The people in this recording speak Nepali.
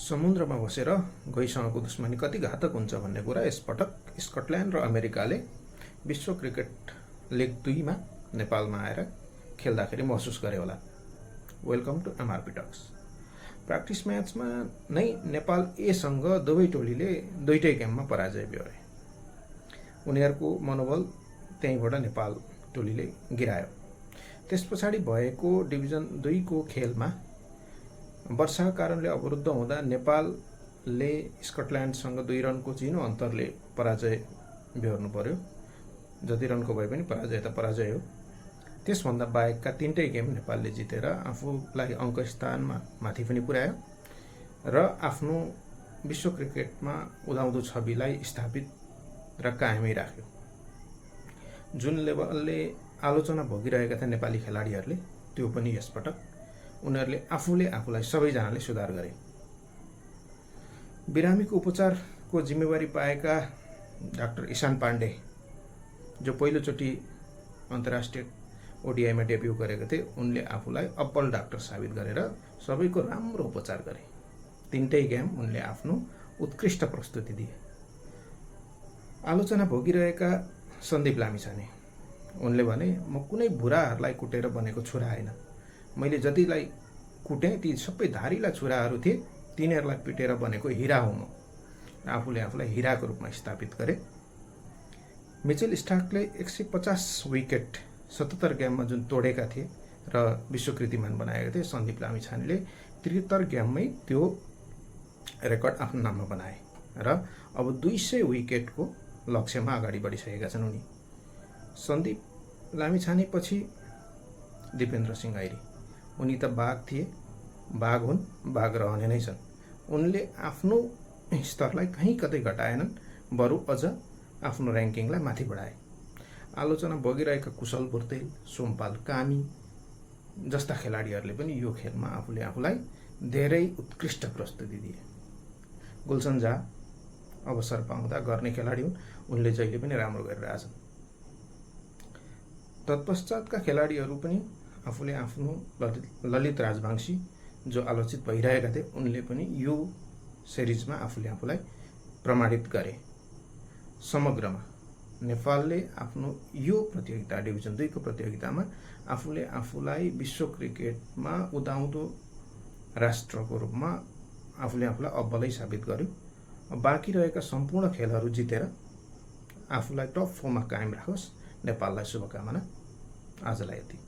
समुद्रमा बसेर गइसँगको दुश्मनी कति घातक हुन्छ भन्ने कुरा यसपटक स्कटल्यान्ड र अमेरिकाले विश्व क्रिकेट लिग 2 मा नेपालमा आएर खेल्दाखेरि महसुस गरे होला। Welcome to MRP talks. Practice म्याचमा नै नेपाल एसँग दुवै टोलीले दुईटै गेममा पराजय बेहोरे। उनीहरूको मनोबल त्यहीँबाट नेपाल टोलीले गिरायो। त्यसपछाडि भएको डिभिजन 2 को खेलमा वर्षाका कारणले अवरुद्ध हुँदा नेपालले स्कटल्यान्डसँग 2 रनको चिनो अन्तरले पराजय बेहोर्नु पर्यो। जति रनको भए पनि पराजय त पराजय हो। त्यसभन्दा बाहेकका 3टै गेम नेपालले जितेर आफूलाई अङ्क स्थानमा माथि पनि पुर्यायो र आफ्नो विश्व क्रिकेटमा उदाउँदो छविलाई स्थापित र कायमै राख्यो। जुन लेभलले आलोचना भोगिरहेका थिए नेपाली खेलाडीहरूले, त्यो पनि यसपटक उनीहरूले आफूलाई सबैजनाले सुधार गरे। बिरामीको उपचारको जिम्मेवारी पाएका डाक्टर ईशान पाण्डे, जो पहिलोचोटि अन्तर्राष्ट्रिय ओडिआईमा डेब्यू गरेका थिए, उनले आफूलाई अब्बल डाक्टर साबित गरेर सबैको राम्रो उपचार गरे। 3टै गेम उनले आफ्नो उत्कृष्ट प्रस्तुति दिए। आलोचना भोगिरहेका सन्दीप लामिछाने, उनले भने, म कुनै बुढाहरूलाई कुटेर बनेको छुरा होइन। मैले जतिलाई कुटेँ ती सबै धारिला छुराहरू थिए, तिनीहरूलाई पिटेर बनेको हिरा हुँ म। आफूले आफूलाई हिराको रूपमा स्थापित गरे। मिचेल स्टार्कले 150 विकेट 77 गेममा जुन तोडेका थिए र विश्व कीर्तिमान बनाएका थिए, सन्दीप लामिछानेले 73 गेममै त्यो रेकर्ड आफ्नो नाममा बनाए र अब 200 विकेटको लक्ष्यमा अगाडि बढिसकेका छन् उनी। सन्दीप लामिछाने पछि दिपेन्द्र सिंह ऐरी, उनी त बाघ थिए, बाघ हुन्, बाघ रहने नै छन्। उनले आफ्नो स्तरलाई कहीँ कतै घटाएनन्, बरु अझ आफ्नो र्याङ्किङलाई माथि बढाए। आलोचना भोगिरहेका कुशल बुर्तेल, सोमपाल कामी जस्ता खेलाडीहरूले पनि यो खेलमा आफूले आफूलाई धेरै उत्कृष्ट प्रस्तुति दिए। गुलसन झा अवसर पाउँदा गर्ने खेलाडी हुन्, उनले जहिले पनि राम्रो गरिरहेछन्। तत्पश्चातका खेलाडीहरू पनि आफूले आफ्नो ललित राजवंशी, जो आलोचित भइरहेका थिए, उनले पनि यो सिरिजमा आफूले आफूलाई प्रमाणित गरे। समग्रमा नेपालले आफ्नो यो प्रतियोगिता डिभिजन 2 को प्रतियोगितामा आफूले आफूलाई विश्व क्रिकेटमा उदाउँदो राष्ट्रको रूपमा आफूले आफूलाई अब्बलै साबित गर्यो। बाँकी रहेका सम्पूर्ण खेलहरू जितेर आफूलाई टप 4 मा कायम राखोस्। नेपाललाई शुभकामना। आजलाई यति।